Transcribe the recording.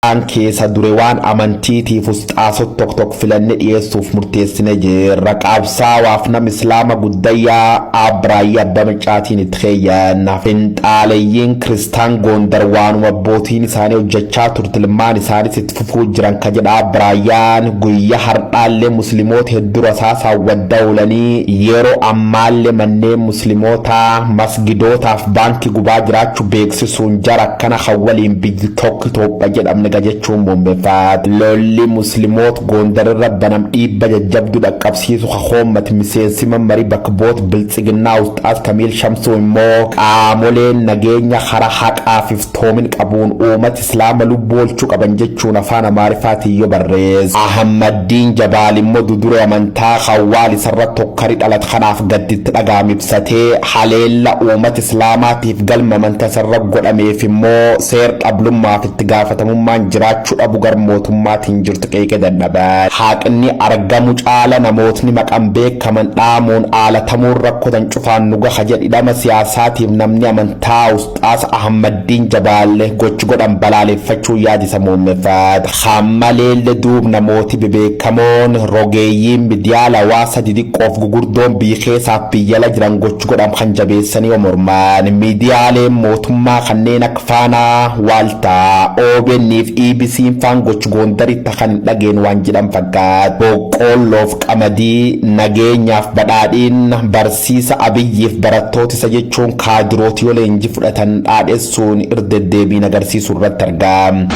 Kaan keessa dure waan amantiitiif usxaasot tokko tokko filanne dhiyeessuuf murteessine jirra. Qabsaawaaf nama Islaama guddayyaa Abraayyaa Abbaa Maccaatiin itti keeyyanna. Finxaaleyyiin Kiristaan Goondar waanuma abbootiin isaanii hojjechaa turte ilmaan isaanis itti fufuu jiran ka jedha Abraayyaan guyya hardhaallee Muslimoota hedduu rasaasaan wadda oolanii yeroo ammaallee manneen Muslimootaa, masgidootaaf baankii gubaa jiraachuu beeksisuun jara akkana kan waliin biyyi tokko Itoophiyaa jedhamne jechuun muummeffaate. Lolli Muslimoot Goondar irra banam dhiibba jajjabduu dhaqqabsiisu hoommati miseensi mammari bakka boot Biltsiginnaa Ustaaz Kamiil Shamsuu immoo qaamoleen nageenya karaa haqaaf iftoomin qabuun uummata Islaama lubbuu oolchuu qaban jechuun afaan Amaariffaatiin yoo barreesse. Ahmaddiin Jabaal immoo dudure amantaa hawwaal isarra tokkari dhalate kanaaf gadditti dhaga'ame ibsatee haleella uummata Islaamaatiif galma amantaa isarra godhameef immoo seer dhablummaaf itti gaafatamummaan jiraachuu dhabu gar mootummaatiin jirtu qeeqee dadhaban. Haqni argamu caala namootni maqan beekaman dhaamuun aalatamuun rakkotan cufaan nu gaha jedhidhama siyaasaatiif namni amantaa Ustaas Ahmaddiin Jabaalle gochi godhan balaaleffachuu yaadisa muummeffata. Hammaleellee duub namooti bebeekamoon rogeeyyiin miidiyaa hawaasa didiqqoof gugurdoon biyya keessaaf biyyala jiran gochi godhan kan jabeessanii morman. Miidiyaaleen mootummaa kanneen akka Faanaa, Waaltaa, OBN fi EBC faan gochi Goondaritti kan hin dhageen waan jedhan fakkaata. Boqqoolloof qamadii, nageenyaaf badhaadhiin, barsiisa Abiyyiif barattoota isa jechuun kaadirooti yoo leenjii fudhatan dhaadhessuun irra deddeebiin agarsiisuu irratti argama.